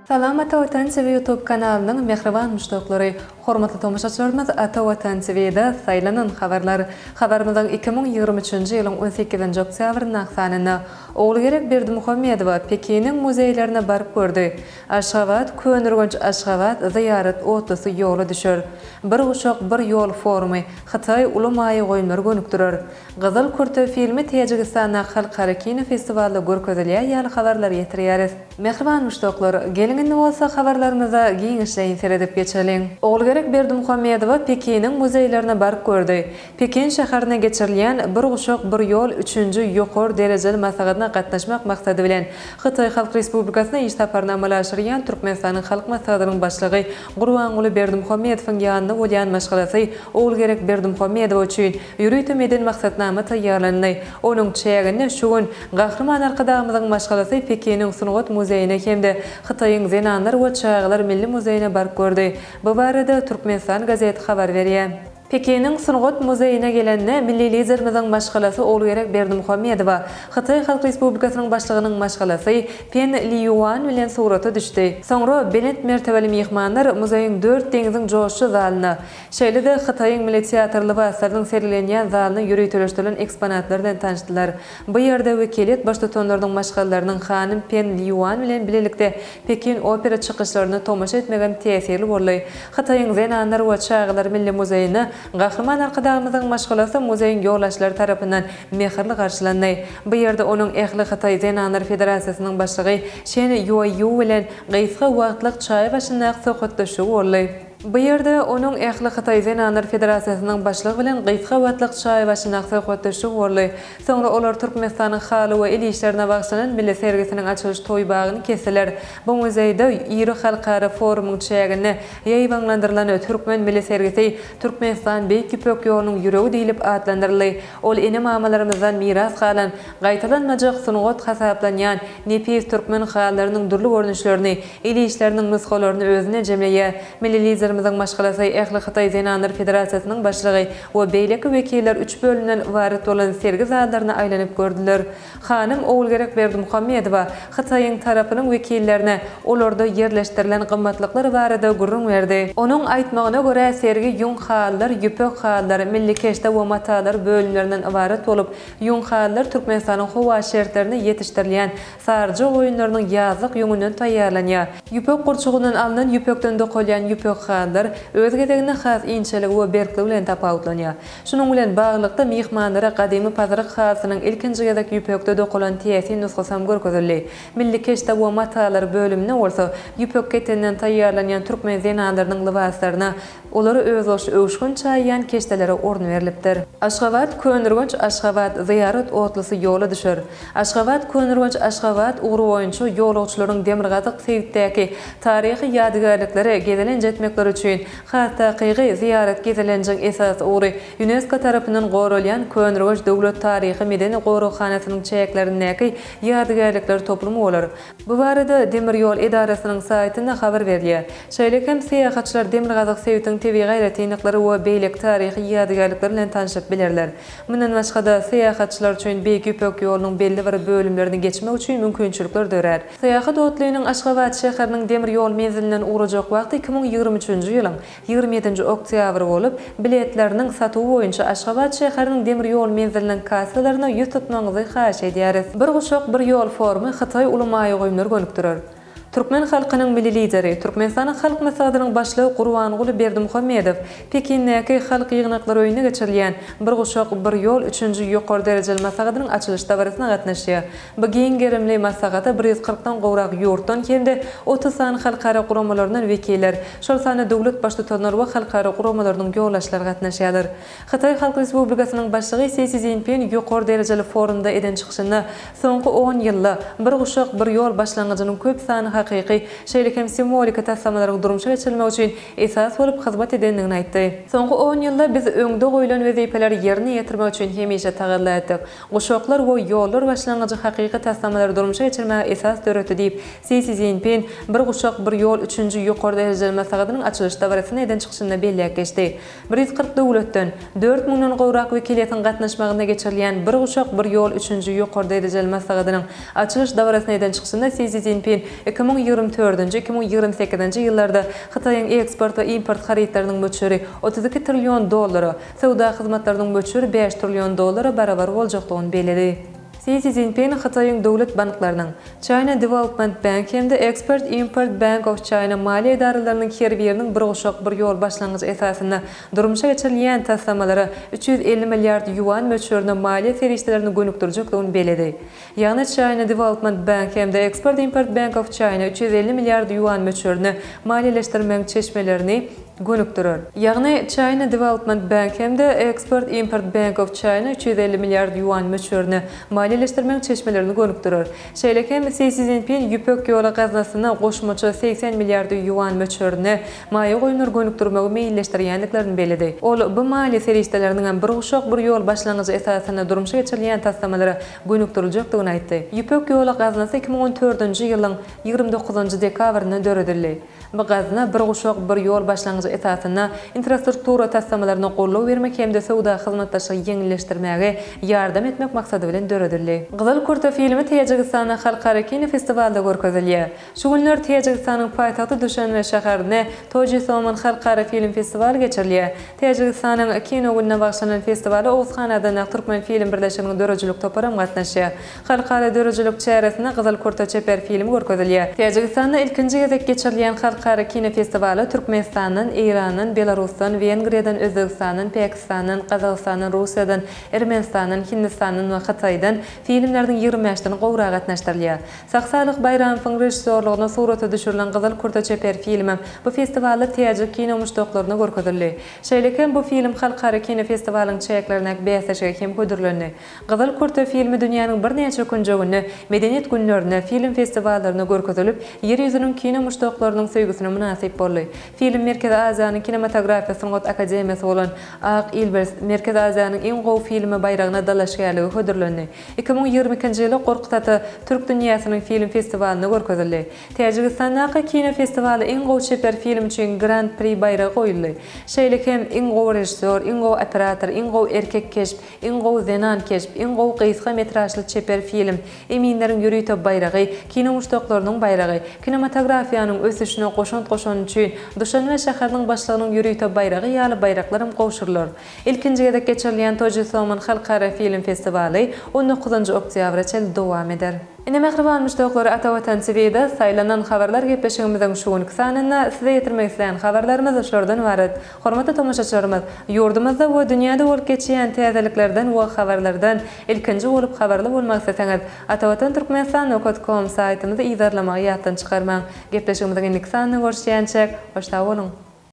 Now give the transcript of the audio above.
Salam Ata Watan TV YouTube kanalynyň mähriban muşdaklary! Hormatly tomaşaçylarymyz Ata Watan TV-de saýlanan habarlar. Habarymyzyň 2023-nji ýylyň on sekizinji oktýabryndaky sanynda Ogulgerek Berdimuhamedowa Pekiniň muzeýlerine baryp gördi. Aşgabat, Köneürgenç Aşgabat zyýarat otlusy ýola düşer. Bir guşak, bir ýol forumy Hytaý uly maýa goýumlary gönükdirer. Gyzyl kürte filmi Täjigistandaky halkara kino festiwalda görkezilýär ýaly habarlary ýetirýäris. Mähriban muşdaklar, geliň indi bolsa habarlarymyza giňişleýin seredip geçeliň. Ogulgerek Berdimuhamedowa Pekiniň muzeýlerine baryp gördi. Pekin şäherinde geçirilýän Bir guşak, bir ýol üçünji ýokary derejeli maslahatyna gatnaşmak maksady bilen, Hytaý Halk Respublikasyna iş saparyny amala aşyrýan Türkmenistanyň Halk Maslahatynyň Başlygy Gurbanguly Berdimuhamedowyň ýanynda bolýan maşgalasy Ogulgerek Berdimuhamedowa üçin ýörite medeni maksatnama taýýarlandy. Onuň çäginde şu gün Gahryman Arkadagymyzyň maşgalasy Pekiniň sungat muzeýine hem-de Hytaýyň Zenanlar we çagalar milli muzeýine baryp gördi. Bu barada Türkmenistan gazeti habar berýär. Pekiniň sungat muzeýine gelende, milli Liderimiziň maşgalasy Ogulgerek Berdimuhamedowa, Hytaý Halk Respublikasynyň Başlygynyň maşgalasy Pen Liýuan bilen surata düşdi. Soňra belent mertebeli myhmanlar muzeýiň Dört deňziň joşy zalyna, şeýle-de Hytaýyň Milli teatr lybaslarynyň sergilenýän zalyna ýöriteleşdirilen eksponatlar bilen tanyşdylar. Bu ýerde wekiliýet baştutanlarynyň maşgalalarynyň hanym Pen Liýuan bilen bilelikde Pekin opera çykyşlaryna tomaşa etmegem täsirli boldy. Hytaýyň Zenanlar we çagalar milli muzeýinde Gahryman Arkadagymyzyň maşgalasy muzeýiň ýolbaşçylary tarapyndan mähirli garşylandy. Bu ýerde onuň Ähli Hytaý Zenanlar federasiýasynyň başlygy Şen Ýueýu bilen gysga wagtlyk çaý başyndaky söhbetdeşligi boldy. Bu ýerde onuň Ähli Hytaý Zenanlar federasiýasynyň başlygy bilen gysga wagtlyk çaý başyndaky söhbetdeşligi boldy. Soňra olar Türkmenistanyň haly we el işlerine bagyşlanan milli sergisiniň açylyş toý bagyny kesdiler. Bu muzeýde iri halkara forumyň çäginde ýaýbaňlandyrylan türkmen milli sergisi Türkmenistan Beýik Ýüpek ýolunyň ýüregi diýlip atlandyryldy. Ol ene-mamalarymyzdan miras galan, gaýtalanmajak sungat hasaplanýan nepis türkmen halylarynyň dürli görnüşlerini, el işleriniň nusgalaryny özünde jemleýär. Milli Liderimiziň maşgalasy, Ähli Hytaý Zenanlar federasiýasynyň başlygy we beýleki wekiller üç bölümden ybarat bolan sergi zallaryna aýlanyp gördüler. Hanym Ogulgerek Berdimuhamedowa Hytaýyň tarapynyň wekillerine olarda ýerleşdirilen gymmatlyklar barada gürrüň berdi. Onuň aýtmagyna görä, sergi ýüň halylar, ýüpek halylar, milli keşde we matalar bölümlerinden ybarat bolup, ýüň halylar Türkmenistanyň howa şertlerinde ýetişdirilýän Saryja goýunlarynyň ýazlyk ýüňünden taýýarlanýar. Ýüpek gurçugyndan alnan ýüpekden dokalýan ýüpek halylar öz gezeginde has inçeligi we berkligi bilen tapawutlanýar. Şunuň bilen baglylykda, myhmanlara gadymy pazyryk halysynyň ilkinji gezek ýüpekde dokalan täsin nusgasam görkezildi. Milli keşde we matalar bölüminde bolsa ýüpek keteninden taýýarlanýan türkmen zenanlarynyň lybaslaryna, Olara özboluşly öwüşgin çaýýan keşdelere orun berlipdir. Aşgabat, Köneürgenç, Aşgabat, zyýarat otlusy ýola düşer. Aşgabat, Köneürgenç, Aşgabat ugry boýunça ýolagçylaryň demirgazyk sebitdäki taryhy ýadygärliklere gezelenç etmekleri üçin, has takygy, zyýarat gezelenjiň esasy ugry Ýunesko tarapyndan goralýan Köneürgenç döwlet taryhy-medeni goraghanasynyň çäklerindäki ýadygärlikler toplumy bolar. Bu barada demir ýol edarasynyň saýtynda habar berilýär. Şeýle hem syýahatçylar demirgazyk sebitiň tebigy aýratynlyklary we beýleki taryhy ýadygärlikler bilen tanşyp bilerler. Mundan başga-da, syýahatçylar üçin Beýik Ýüpek ýolunyň belli bir bölümlerini geçmek üçin mümkinçilikler dörär. Syýahat otlynyň Aşgabat şäheriniň demir ýol menzilinden ugrajak wagty 2023-nji ýylyň 27-nji oktýabry bolup, biletleriniň satuwy boýunça Aşgabat şäheriniň demir ýol menziliniň kassalaryna ýüz tutmagyňyzy haýyş edýäris. Bir guşak, bir ýol forumy Hytaý uly maýa goýumlary gönükdirer. Türkmen halkynyň Milli Lideri, Türkmenistanyň Halk Maslahatynyň Başlygy Gurbanguly Berdimuhamedow Pekindäki Halk ýygnaklary öýünde geçirilýän Bir guşak, bir ýol üçünji ýokary derejeli maslahatynyň açylyş dabarasyna gatnaşýar. Bu giň gerimli maslahata bir ýüz kyrkdan gowrak ýurtdan hem-de 30 sany halkara guramalaryndan wekiller, şol sanda döwlet Baştutanlary we halkara guramalarynyň ýolbaşçylary gatnaşýarlar. Hytaý Halk Respublikasynyň Başlygy Si Szinpin ýokary derejeli forumda eden çykyşynda soňky on ýylda Bir guşak, bir ýol başlangyjynyň köp sany hakykat. hakyky, şeýle hem simwoliki taslamalaryň durmuşa geçirilmegi üçin esas bolup hyzmat edendigini aýtdy. Soňky on ýylda biz öňde goýlan wezipeleri ýerine ýetirmek üçin hemişe tagalla etdik. Guşaklar we ýollar başlangyjy hakyky taslamalary durmuşa geçirmäge esas döretdi diýip, Si Szinpin Bir guşak, bir ýol üçünji ýokary derejeli maslahatynyň açylyş dabarasynda eden çykyşynda belläp geçdi. 140 döwletden, dört müňden gowrak wekiliýetiň gatnaşmagynda geçirilýän Bir guşak, bir ýol üçünji ýokary derejeli maslahatynyň açylyş dabarasynda eden çykyşynda Si Szinpin 2024-nji, 2028-nji ýyllarda Hytaýyň eksport we import harytlarynyň möçberi 32 trillion dollara, söwda hyzmatlarynyň möçberi bäş trillion dollara barabar boljakdygyny belledi. Si Szinpin Hytaýyň döwlet banklarynyň, China Development Bank hem-de Export-Import Bank of China maliýe edaralarynyň her biriniň Bir guşak, bir ýol başlangyjy esasynda durmuşa geçirilýän taslamalara 350 milliard ýuan möçberinde maliýe serişdelerini gönükdirjekdigini belledi. Ýagny China Development Bank hem-de Export-Import Bank of China 350 milliard ýuan möçberinde maliýeleşdirmegiň çeşmelerini gönükdirer. Ýagny China Development Bank hem-de Export-Import Bank of China 350 milliard ýuan möçberinde maliýeleşdirmegiň çeşmelerini gönükdirer. Şeýle hem Si Szinpin Ýüpek ýoly gaznasyna goşmaça 80 milliard ýuan möçberinde maýa goýumlary gönükdirmegi meýilleşdirýändiklerini belledi. Ol bu maliýe serişdeleriniňem Bir guşak, bir ýol başlangyjy esasynda durmuşa geçirilýän taslamalara gönükdiriljekdigini aýtdy. Ýüpek ýoly gaznasy 2014-nji ýylyň 29-njy dekabrynda döredildi. Bu gazna Bir guşak, bir ýol başlangyjy esasynda infrastruktura taslamalaryna goldaw bermek hem-de söwda hyzmatdaşlygy ýeňilleşdirmäge ýardam etmek maksady bilen döredildi. Gyzyl kürte filmi Täjigistanda halkara kinofestiwalda görkezilýär. Şu günler Täjigistanyň paýtagty Duşanbe şäherinde Toji Somon halkara film festiwaly geçirilýär. Täjigistanyň Kino gününe bagyşlanan festiwala Oguzhan adyndaky Türkmen film birleşiginiň döredijilik toparam gatnaşýar. Halkara döredijilik çäresinde Gyzyl kürte çeper filmi görkezilýär. Täjigistanda ilkinji gezek geçirilýän halkara kinofestiwala Türkmenistandan, Eýrandan, Belarusdan, Wengriýadan, Özbegistandan, Pakistandan, Gazagystandan, Russiýadan, Ermenistandan, Hindistandan we Hytaýdan filmleriniň 25 den gowragy gatnaşdyrylýar. Sahy Salyh Baýramowyň režissýorlygynda surata düşürilen Gyzyl kürte çeper filmi bu festiwalda täjik kino muşdaklaryna görkezildi. Şeýle hem bu film halkara kinofestiwalyň çäklerindäki bäsleşige hem hödürlendi. Gyzyl kürte filmi dünýäniň birnäçe künjeginde Medeniýet günlerinde, film festiwallarynda görkezilip, Ýer ýüzüniň kino muşdaklarynyň söýgüsine mynasyp boldy. Film Merkezi Aziýanyň Kinematografiýa sungat akademiýasy bolan Ak Ilbers Merkezi Aziýanyň iň gowy filmi baýragyna dalaşgärlige hödürlendi. 2022-nji ýyly Gorkut ata Türk dünýäsiniň film festiwalynda görkezildi. Täjigistandaky kino festiwaly iň gowy çeper film üçin Grand Pri baýragy goýuldy. Şeýle hem iň gowy režissýor, iň gowy operator, iň gowy erkek keşp, iň gowy zenan keşp, iň gowy gysga metražly çeper film, eminleriň ýörite baýragy, kino muşdaklarynyň baýragy, kinematografiýanyň ösüşine goşant goşany üçin Duşanbe şäheriniň başlygynyň ýörite baýragy ýaly baýraklaram gowşurylar. Ilkinji gezek geçirilýän Toji Somon halkara film festiwaly on dokuzynjy oktýabra çenli dowam eder. Ine mähriban muşdaklar Ata Watan TVda saýlanan habarlar gepleşigimiziň şu günki sanynda size ýetirmek islän habarlarymyz şulardan ybarat. Hormatly tomaşaçylarymyz, ýurdumyzda we dünýäde bolup geçýän täzeliklerden we habarlardan ilkinji bolup habarly bolmak isleseňiz, Atavatan Türkmenistan nokat kom saýtymyzy yzarlamagy ýatdan çykarmaň. Gepleşigimiziň indiki sanynda görüşýänçäk, hoş sag boluň!